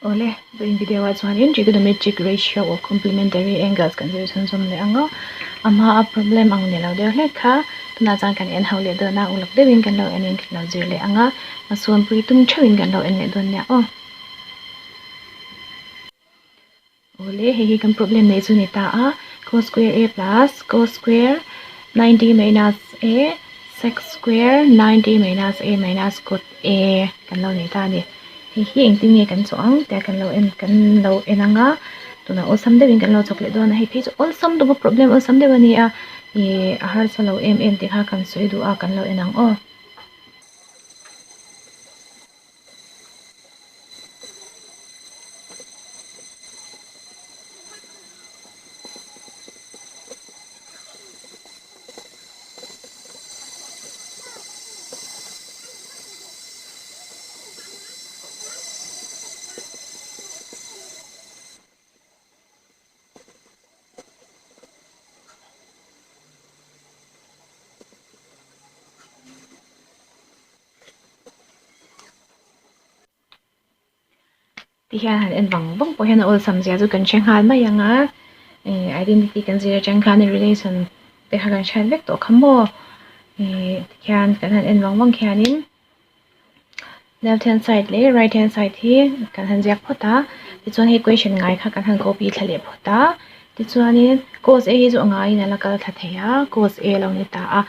Awle, vawiin video ah chuanin trigonometric ratio of complementary angles kan zir chhunzawm leh ang a, a hma a problem ang ni lo deuh hlek kha tunah chuan kan en ho leh dawn a, uluk deuhin kan lo en in kan lo zir leh ang a, hmasawnpui tum theuhin kan lo en leh dawn nia aw. Awle, hei hi kan problem nei chu ni ta a, cos square a plus cos square 90 minus a sec square 90 minus a minus cot a kan lo nei ta a ni. Hei hi engtin nge kan chawh ang tia kan lo en kan lo en ang a, tunah awlsam deuhin kan lo chawk leh dawn a, hei phei chu awlsam deuh a problem awlsam deuh a ni a, ih a harsa lo em em tih kha kan sawi duh a kan lo en ang aw. Ti hian han en vang vang pawh hian a awlsam zia chu kan hre nghal mai ang a ih identity kan zir atang khan relation te kha kan hriat vek tawh kha maw ih tikhian kan han en vang vang khianin left hand side leh right hand side hi kan han ziak phawt a tichuan hei question ngai kha kan han copy thla leh phawt a tichuanin cos a hi chu a ngaiin a la kal thla thei a cos a lo ni ta a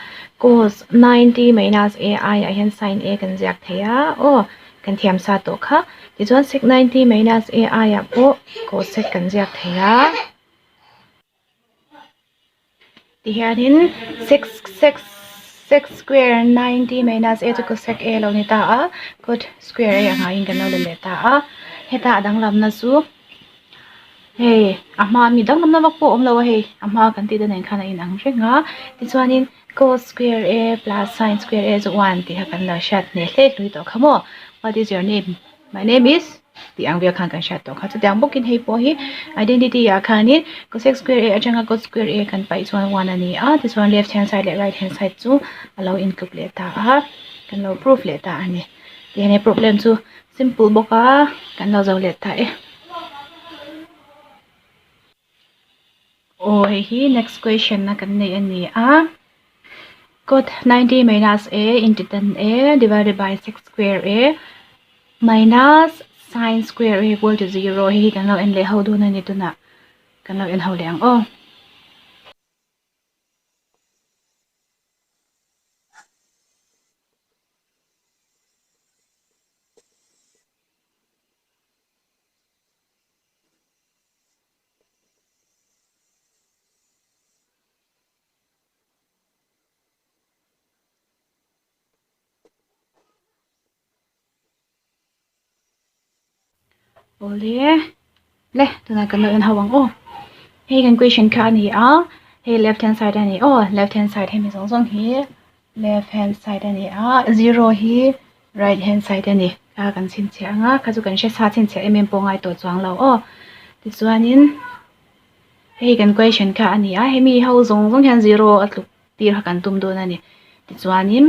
cos ninety minus a aiah hian sin a kan ziak thei a aw. Kan thiam sa tawh kha. Tichuan sec 90 minus a aiah pawh cosec kan ziak thei a. Tihianin sec sec sec square 90 minus a chu cosec a lo ni ta a, cot square a angaiin kan lo la leh ta a. Heta a danglamna chu hei a hma ami danglamna vak pawh a awm lo a hei a hma kan tih dan nen khan a inang reng a. Tichuanin Cos square A plus sin square A chu 1 tih kha kan lo hriat hneh hle hlui tawh kha maw? What is your name? My name is tih ang vel khan kan hriat tawh kha. Chutiang bawkin hei pawh hi identity ah khanin cosec square A atanga cot square A kan paih chuan 1 a ni a, tichuan left hand side leh right hand side chu a lo intluk leh ta a, kan lo proof leh ta a ni. Tihian hei problem chu simple bawk a, kan lo zo leh ta e. Aw hei hi next question a kan neih a ni a cot 90 minus a into tan a divided by sec square a minus sin square a equal to 0 hei hi kan lo en leh ho dawn a ni tunah kan lo en ho leh ang aw. Awle le tunah kan lo en ho ang aw hei kan question kha a ni a hei left hand side a ni aw left hand side hemi zawng zawng hi left hand side a ni a zero hi right hand side a ni kha kan chhinchhiah ang a kha chu kan hre sa chhinchhiah em em pawh ngai tawh chuang lo aw tichuanin hei kan question kha a ni a hemi ho zawng zawng hian zero a tluk tir kha kan tum dawn a ni tichuanin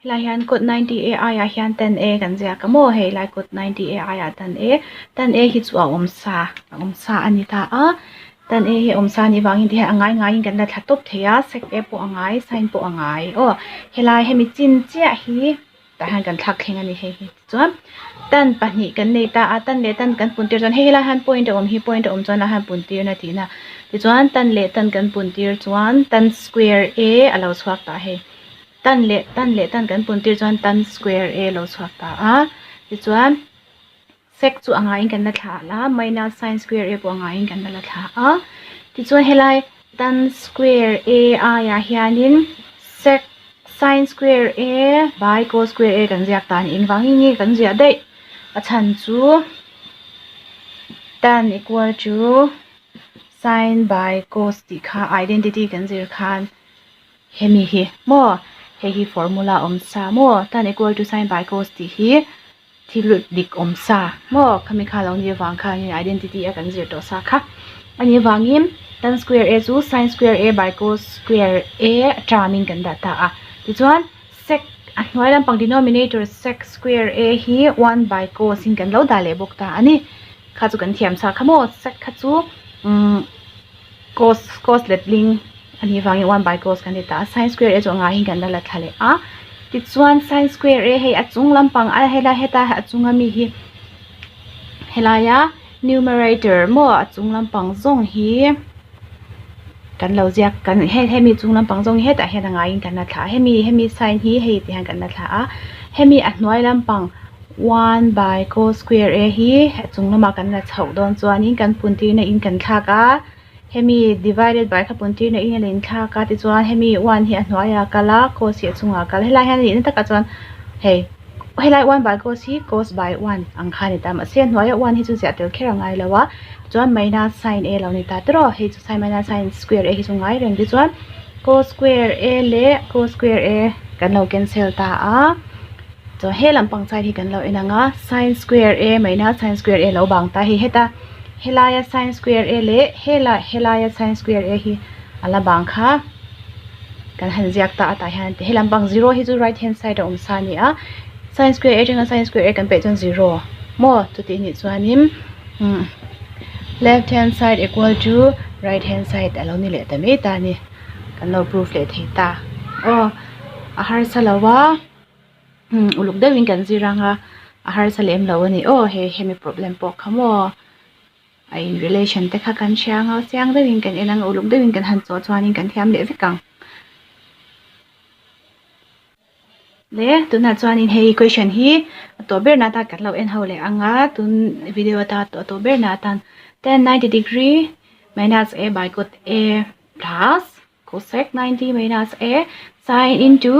helai hian cot 90 a aiah hian tan a kan ziak a maw hei lai cot 90 a aiah tan a tan a hi chu a awm sa a awm sa a ni ta a. Tan e hi awm sa anih vangin ti hian a ngai ngaiin kan la thla tawp thei a, sec e pawh a ngai, sign pawh a ngai aw. Helai hemi chin chiah hi tah hian kan thlak thleng a ni hei hi tichuan tan pahnih kan nei ta a, tan leh tan kan pun tir chuan hei helai hian point a awm hi point a awm chuan lah hian pun tir na tihna tichuan tan leh tan kan pun tir chuan tan square a a lo chhuak ta hei tan leh tan leh tan kan pun tir chuan tan square a lo chhuak ta a tichuan. Sec chu a ngaiin kan la thla a, minus sin square a pawh a ngaiin kan la thla a. Tichuan helai tan square a aiah hianin sec sin square a by cos square a kan ziak ta a ni. Engvangin nge kan ziah daih? A chhan chu tan equal to sin by cos tih kha identity kan zir khan hemi hi maw hei hi formula awm sa maw tan equal to sin by cos tih hi. Thil dik awm sa maw khami kha lo ni avang khanin identity a kan zir tawh sa kha a nih avangin tan square a chu sin square a by cos square a term in kan dah ta a tichuan sec a hnuai lampang denominator sec square a hi one by cos in kan lo dah leh bawk ta a ni. Kha chu kan thiam chak kha maw sec kha chu umm cos cos letling a nih vangin one by cos kan ti ta a sin square a chu a ngaiin kan la la thla leh a tichuan sin square a hei a chung lampang a helai heta a chunga mi hi helaia numerator maw a chung lampang zawng hi kan lo ziak kan he hemi chung lampang zawng hi hetah hian a ngaiin kan la thla a hemi hemi sign hi hei ti hian kan la thla a hemi a hnuai lampang one by cos square a hi a chung lamah kan la chhoh dawn chuanin kan pun tirna in kan thlak a hemi divided by kha pun tirna in a la inthlak a tichuan hemi one hi a hnuaiah a kal a cos hi a chungah a kal helai hian a nihna takah chuan hei helai one by cos hi cos by one ang kha a ni ta mahse a hnuaia one hi chu ziah tel kher a ngai lo a chuan minus sin a lo ni ta tawh hei chu sin minus sin square a hi chu ngai reng tichuan cos square a leh cos square a kan lo cancel ta a. Chuan he lampang side hi kan lo en ang a sin square a minus sin square a lo bang ta hei heta helaia sin square a leh helai helaia sin square a hi a la bang kha kan han ziak ta a tah hian he lampang zero hi chu right hand side a awm sa a ni a sin square a atanga sin square a kan peih chuan zero maw chutih nih chuanin umm left hand side equal to right hand side a lo ni leh ta mai ta a ni kan lo proof leh thei ta aw a harsa lo a. Umm uluk deuhin kan zir ang a a harsa lem lo a ni aw hei hemi problem pawh kha maw a in relation te kha kan hria ang a chiang deuhin kan en ang a uluk deuhin kan han chawh chuanin kan thiam leh vek ang. Le tunah chuanin hei equation hi a tawh berna atan kan lo en ho leh ang a tun video ata a tawh berna atan tan 90 degree minus a by cot a plus Cosec 90 minus A sin into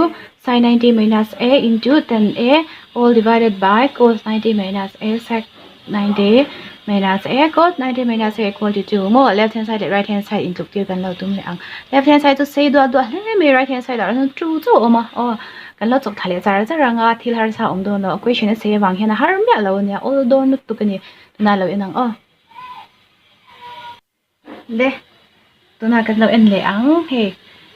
sin 90 minus A into tan A all divided by cos 90 minus A sec 90 minus A cos 90 minus A equal to 2 maw left hand side leh right hand side intluk tir kan lo tum leh ang left hand side chu sei duah duah hle mai right hand side ah chuan 2 chauh a awm a aw kan lo chawk thla leh char char ang a thil harsa awm dawn lo question a sei avang hian a har miah lo ania awl dawn lutuk a ni tunah lo en ang aw. Le tunah kan lo en leh ang hei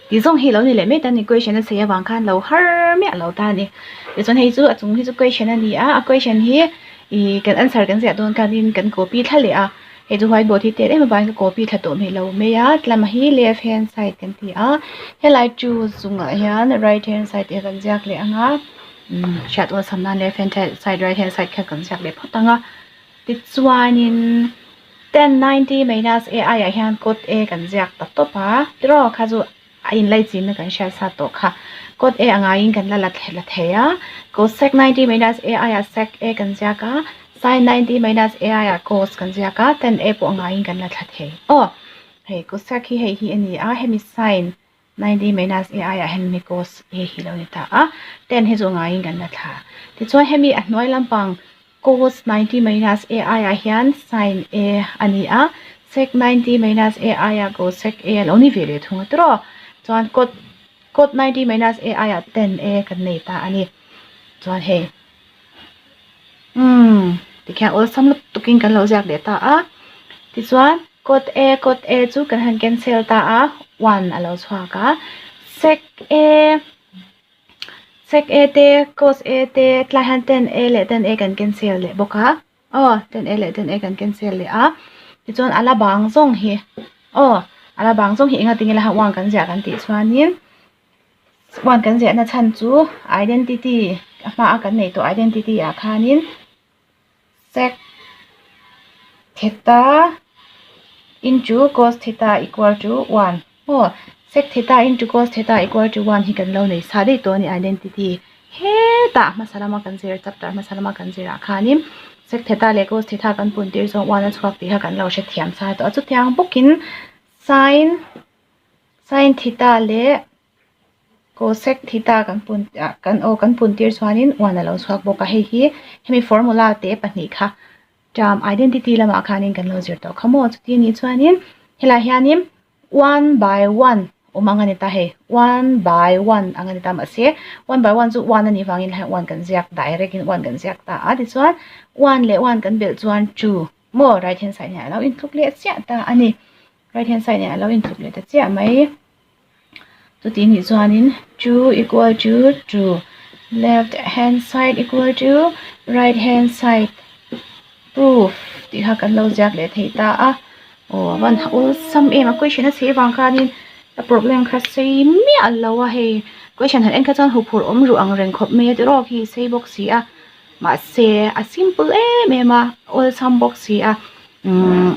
tih zawng hi lo ni leh mai ta ni question a sei avang khan lo har miah lo ta a ni tichuan hei chu a chung hi chu question a ni a a question hi ih kan answer kan ziah dawn khanin kan copy thla leh a hei chu white board hi tet em avangin ka copy thla tawh hmel lo mai a tlama hi left hand side kan ti a helai two chungah hian right hand side te kan ziak leh ang a umm hriat awlsam nan left hand side right hand side kha kan ziak leh phawt ang a tichuanin. Tan 90 minus a aiah hian cot a kan ziak ta tawp a, tiraw kha chu a inlaichinna kan hriat sa tawh kha. Cot a angaiin kan la la la thei a, cosec 90 minus a aiah sec a kan ziak a, sin 90 minus a aiah cos kan ziak a, tan a pawh angaiin kan la thla thei. Aw, hei cosec hi hei hi a ni a, hemi sin 90 minus a aiah hian hemi cos a hi lo ni ta a, tan hi chu angaiin kan la thla. Tichuan hemi a hnuai lampang Cos 90 minus a aiah hian sin a a ni a, sec 90 minus a aiah cosec a a lo ni ve leh thung a tiraw? Chuan cot cot 90 minus a aiah tan a kan nei ta a ni. Chuan hei umm tikhian awlsam lutukin kan lo ziak leh ta a. Tichuan cot a cot a chu kan han cancel ta a, one a lo chhuak a. Sec a. Sec A te, cos A te, tlai hian tan A leh tan A kan cancel leh bawk a, aw tan A leh tan A kan cancel leh a, tichuan a la bang zawng hi aw a la bang zawng hi enga tinge la one kan ziah kan tih chuanin one kan ziahna chhan chu identity a hmaa kan neih tawh identity ah khanin sec theta into cos theta equal to one aw sec theta into cos theta equal to one hi kan lo nei sa daih tawh a ni identity hetah hmasa lama kan zir chapter hmasa lama kan zir ah khanin sec theta leh cos theta kan pun tir zawng one a chhuak tih kha kan lo hrethiam sa tawh a chutiang bawkin sin sin theta leh Cosec theta kan pun ah kan aw kan pun tir chuanin one a lo chhuak bawk a hei hi hemi formula te pahnih kha term identity lamah khanin kan lo zir tawh kha maw chuti anih chuanin helaiah hianin one by one awm ang a ni ta hei one by one ang a ni ta mahse one by one chu one a nih vangin helaiah one kan ziak direct in one kan ziak ta a tichuan one leh one kan belh chuan two maw right hand side nen a lo intluk leh chiah ta a ni right hand side nen a lo intluk leh ta chiah mai. Chuti nih chuanin 2 equal to 2. Left hand side equal to right hand side proof tih kha kan lo ziak leh thei ta a. Aw a van awlsam em a question a chhe vang khanin a problem kha sei miah lo a hei question han en kha chuan huphurh awm ruh ang reng khawp mai a tiraw khi sei bawk si a mahse a simple em em a awlsam bawk si a umm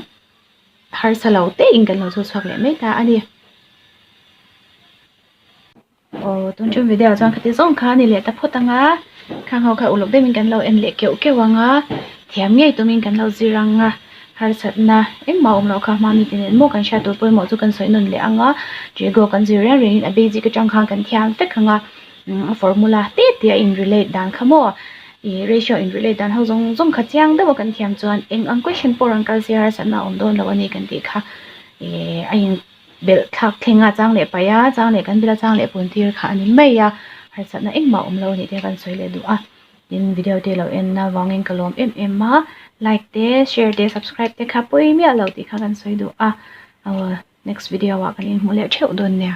harsa lo te in kan lo chhuak chhuak leh mai ta a ni. Aw tun ṭum video chuan khati zawng kha a ni leh ta phawt ang a, khang ho kha uluk deuhin kan lo en leh keuh keuh ang a, thiam ngei tumin kan lo zir ang a, harsatna engmah awm loh kha hma mite nen maw kan hriat tur pawimawh chu kan sawi nawn leh ang a, Trigo kan zir reng rengin a basic atang khan kan thiam vek ang a, a formula te te a in relate dan kha maw ih ratio in relate dan ho zawng zawng kha chiang deuh a kan thiam chuan eng ang question pawh rawn kal se harsatna a awm dawn lo a ni kan tih kha ih a in. Belh thlak thleng a chang leh paih a, chang leh kan bila chang leh pun tir kha a ni mai a, harsatna engmah awm lo a nih te kan sawi leh duh a, tin video te lo en na vangin ka lawm em em a, like te share te subscribe te kha pawi miah lo tih kha kan sawi duh a, aw next video ah kan inhmu leh theuh dawn nia.